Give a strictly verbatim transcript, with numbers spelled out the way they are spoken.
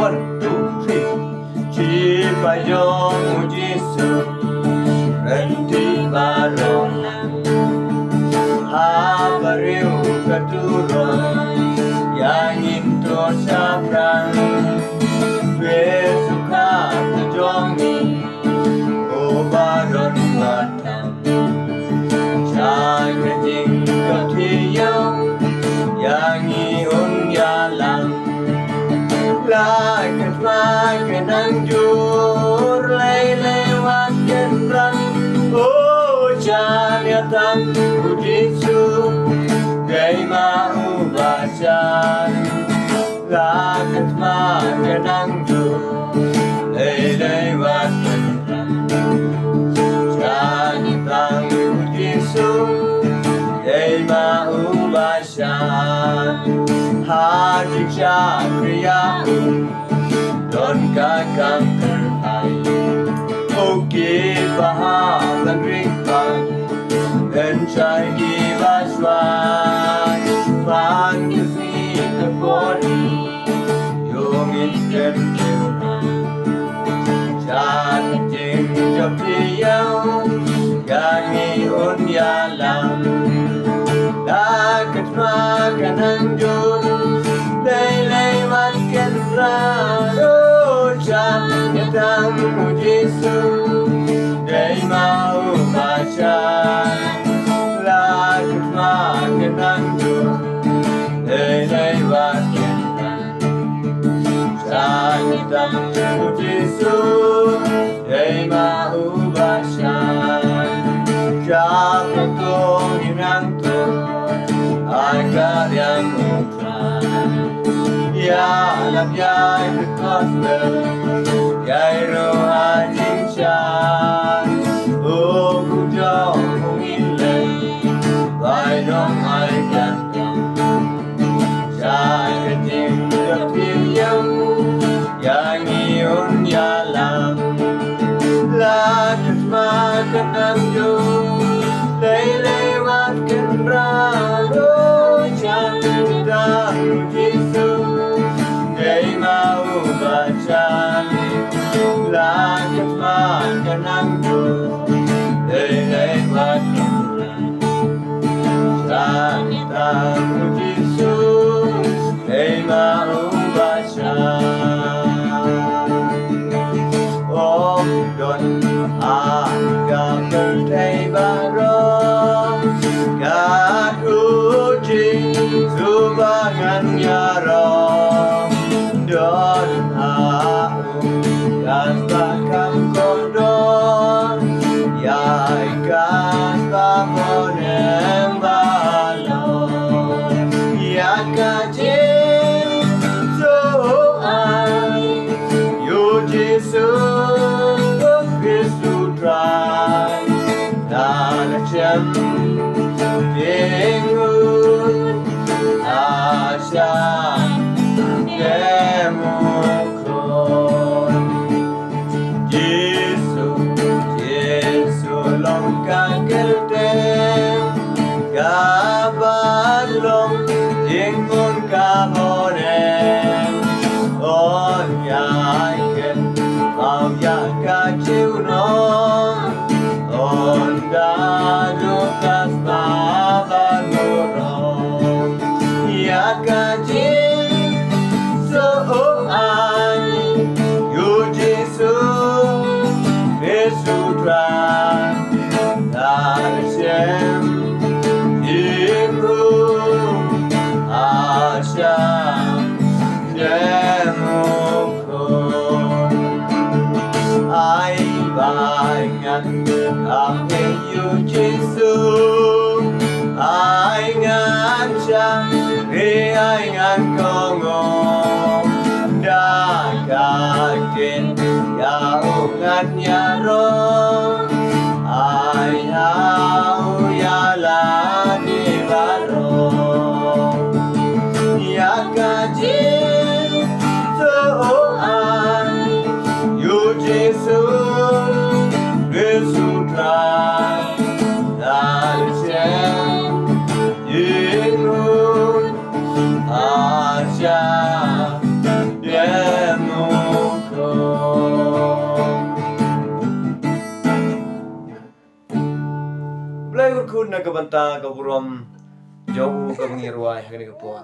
One, two, three. Shi paidbah jong u Jisu, ryntih baroh. Ha briew ka turoi, ïa ngin to shaphrang. Phi sukha ka jong ngi, u Baron Bathang. Sha ka jingïohthiah ïa ngi un ïalam. La ka thma ka nang jur, lei lei wat kynrad. O jan ïa tang u Jisu, dei ma u ba jan. La ka thma ka nang jur, lei lei wat kynrad. Jan ïa tang u Jisu, dei ma u ba jan. Ha jingshakri ïa u, don ka kam kyrhai. O ki ba ha ban ring ba, yn shai ki ba shuwa. Phan ki si ka bori, ïoh ngin kynthih. Sha ka jingïohthiah ïa ngi un ïalam. La ka thma ka nang jur, lei lei wat kynrad. O jan ïa tang u Jisu, dei ma u ba jan. La ka thma ka nang jur, lei lei wat kynrad. Jan ïa tang u Jisu, dei ma u ba jan. Sha ka tong ngi nang to, ai ka riang u Trai. Ïa lap ïa ka gospel, ïa ïaroh ha jingshai. U kum jong u ngin leh, bai long ai ka Sha ka jingïohthiah ïa ngi un ïalam. La ka thma ka nang jur, lei lei wat kynrad. O jan ïa tang u Jisu, dei ma u ba jan. La ka thma ka nang jur, Blei kyrkhu na ka bynta ka burom jong u kaba ngi rwai ha kane ka por.